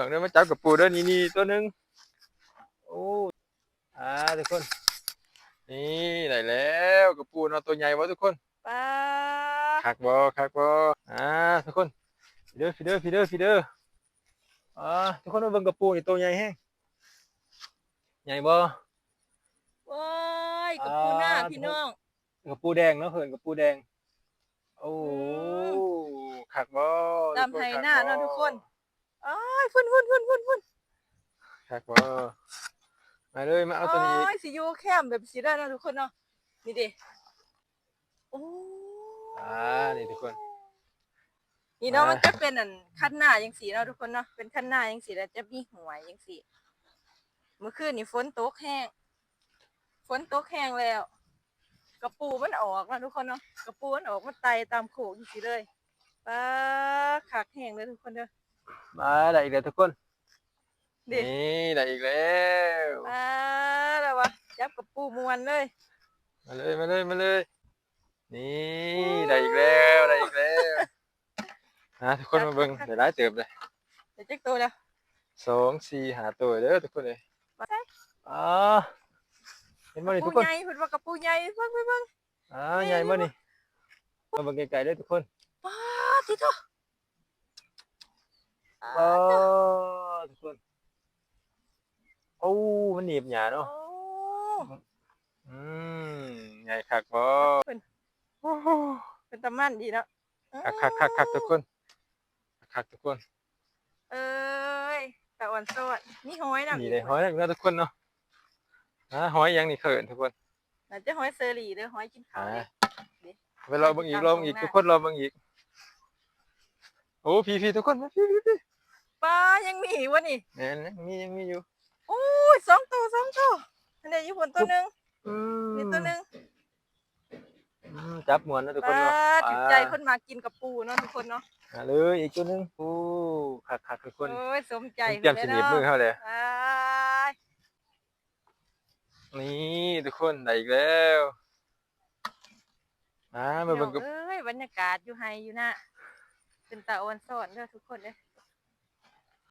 ນ້ອງເດີ ມາຈັບກະປູເດີ ນີ້ໆ ໂຕໜຶ່ງ. ໂອ້ ອ່າ ທຸກຄົນ ນີ້ໄດ້ແລ້ວກະປູເນາະ ໂຕໃຫຍ່ບໍ່ທຸກຄົນ? ປາ ຄັກບໍ່ ຄັກບໍ່? ອ່າ ທຸກຄົນ ພີເດີ ພີເດີ ພີເດີ ພີເດີ. ອ່າ ທຸກຄົນມາເບິ່ງກະປູນີ້ ໂຕໃຫຍ່ແຮງ ໃຫຍ່ບໍ່? ໂອ້ຍ ກະປູນາ ອ່າ ພີ່ນ້ອງ ກະປູແດງເນາະ ເພິ່ນກະປູແດງ. ໂອ້ ອືມ ຄັກບໍ່? ຕາມໄຮ່ນາເນາະທຸກຄົນ. ໂອ້ຍ ພຸ້ນໆໆໆ ຄັກບໍ່? ມາເລີຍ ມາເອົາໂຕນີ້ອີກ. ໂອ້ຍ ຊິຢູ່ແຄມແບບຊີ້ເດີເນາະທຸກຄົນເນາະ ນີ້ເດ. ໂອ້ ອ່າ ນີ້ທຸກຄົນ ນີ້ເນາະ ອ່າ ມັນຈະເປັນອັນຄັນນາຈັ່ງຊີ້ເນາະທຸກຄົນເນາະ ເປັນຄັນນາຈັ່ງຊີ້ ແລ້ວຈະມີຫ້ວຍຈັ່ງຊີ້. ມື້ຄືນນີ້ຝົນຕົກແຮງ ຝົນຕົກແຮງແລ້ວ ກະປູມັນອອກເນາະທຸກຄົນເນາະ ກະປູມັນອອກມາໄຕ່ຕາມໂຄກຈັ່ງຊີ້ເລີຍ. ປາ ຄັກແຮງເດີທຸກຄົນເດີ. ມາ ໄດ້ອີກແລ້ວທຸກຄົນ ເດ ນີ້ໄດ້ອີກແລ້ວ. ມາແລ້ວວະ ຈັບກະປູມ່ວນເລີຍ. ມາເລີຍ ມາເລີຍ ມາເລີຍ. ນີ້ ໂອ້ຍ ໄດ້ອີກແລ້ວ ໄດ້ອີກແລ້ວ. ອ່າ ທຸກຄົນມາເບິ່ງ ໄດ້ຫຼາຍເຕີບເດ້. ໄດ້ຈັກໂຕແລ້ວ? ສອງ ສີ່ ຫ້າໂຕເດີທຸກຄົນເອີຍ. ອ່າ ເຫັນບໍ່ນີ້ທຸກຄົນ? ກະປູໃຫຍ່ ເພິ່ນວ່າກະປູໃຫຍ່ ເບິ່ງ ເບິ່ງ ອ່າ ໃຫຍ່ບໍ່ນີ້? ມາເບິ່ງໃກ້ໆເດີທຸກຄົນ. ປາດ ຕິໂທ ປາດ ທຸກຄົນ. ໂອ້ ມັນໜີບຫຍ້າເນາະ. ໂອ້ ອືມ ໃຫຍ່ຄັກບໍ່? ເພິ່ນ ໂອ້ໂຫ ເປັນຕາມັນດີເນາະ. ຄັກໆໆໆ ທຸກຄົນ ຄັກໆທຸກຄົນ. ເອີຍ ຕາອ່ອນຊ້ອນ ມີຫອຍນຳ ນີ້ເດ້ ຫອຍນຳອີກເນາະທຸກຄົນເນາະ. ຫາ ຫອຍຫຍັງນີ້ເຂົາເອີ້ນທຸກຄົນ? ໜ້າຈະຫອຍເຊີຣີເດີ ຫອຍກິນເຂົ້າເດ້. ໄປລໍເບິ່ງອີກ ລໍເບິ່ງອີກ ທຸກຄົນ ລໍເບິ່ງອີກ. ໂອ້ ພີ້ໆ ທຸກຄົນ ມາພີ້ໆ. ປາ ຍັງມີອີກວະນີ້? ແມ່ນ ຍັງມີ ຍັງມີຢູ່. ໂອ້ຍ ສອງໂຕ ສອງໂຕ ອັນນີ້ຢູ່ພຸ້ນໂຕໜຶ່ງ. ອືມ ນີ້ໂຕໜຶ່ງ. ອືມ ຈັບມ່ວນເນາະທຸກຄົນເນາະ. ປາ ຖືກໃຈຄົນມັກກິນກະປູເນາະທຸກຄົນເນາະ. ມາເລີຍ ອີກໂຕໜຶ່ງ. ໂອ້ ຄັກໆທຸກຄົນ. ໂອ້ຍ ສົມໃຈ ຕຽມຊິໜີບມືເຮົາແຫຼະ. ປາ ນີ້ທຸກຄົນ ໄດ້ອີກແລ້ວ. ມາ ມາເບິ່ງກັບ ເອີຍ ບັນຍາກາດຢູ່ໄຮ່ຢູ່ນາ ເປັນຕາອ່ອນຊ້ອນເດີທຸກຄົນເອີຍ.